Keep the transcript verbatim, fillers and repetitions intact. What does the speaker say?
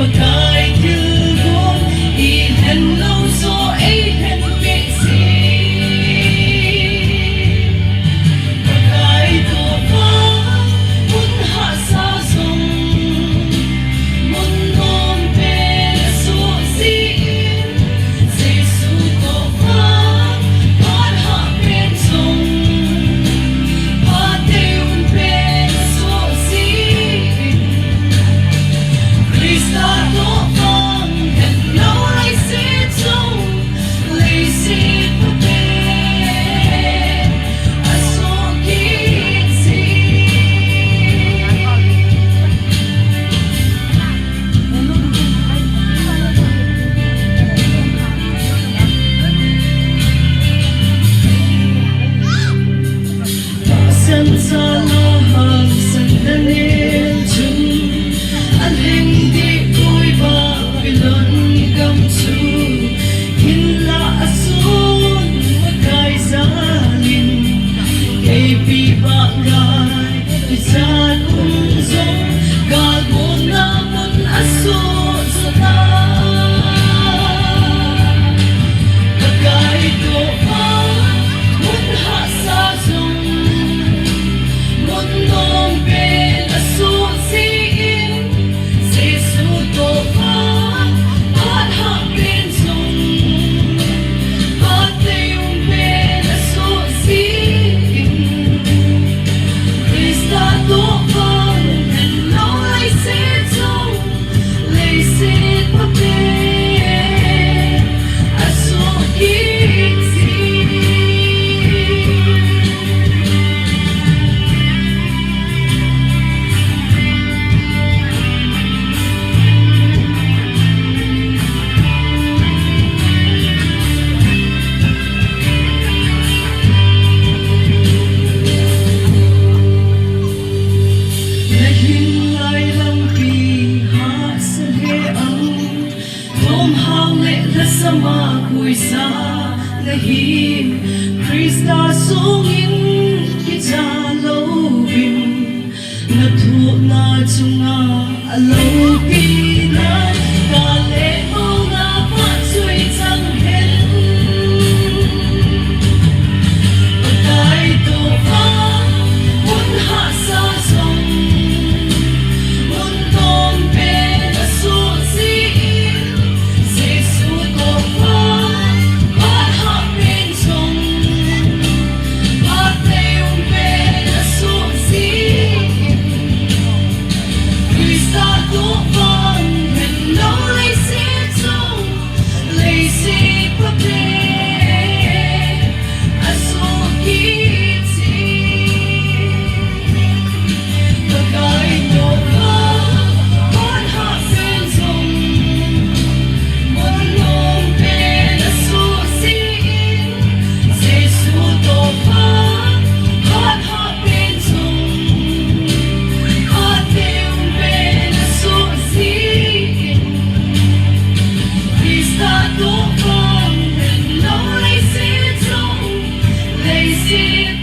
Pakai thilgon, i lhen lou joh ei lhen peh jeh in. Pakai toh phat, mun hahsa jong, mun nom pen asoh jeh in. Jesu toh phat, phat hah pen jong, phat tei um pen asoh jeh in. Christa toh phat, lhen lou leiset jong, leiset pha pen asoh kit jeh. Tahsan jal a hangsan Daniel chun, alhing deh poi Babylon gam chu, hinla asun Pakai jal in, keipi Pakai kichat um jong, galbonna mun asoh jo tai. Pakai toh phat, mun hahsa jong, mun nom pen asoh jeh in. Jesu toh phat, phat hah pen jong, phat tei um pen asoh jeh in. Christa toh phat, lhen lou leiset jong, leiset pha pen asoh kit jeh. Nahin lai lampi hahsa lheh ang, tomhao le lhasam a koisa nahin, Christa songin kicha louvin, nathohna chunga aloupina, kale mona phat chu i chang hen. Pakai toh phat, mun hahsa jong, mun nom pen asoh jeh in. Jesu toh phat, phat hah pen jong, phat tei um pen asoh jeh in. Christa toh phat, lhen lou leiset jong, leiset pha pen asoh kit jeh. Pakai toh phat, phat hah pen jong, mun nom pen asoh jeh in. Jesu toh phat, phat hah pen jong, phat tei um pen asoh jeh in. Christa toh phat, lhen lou leiset jong, leiset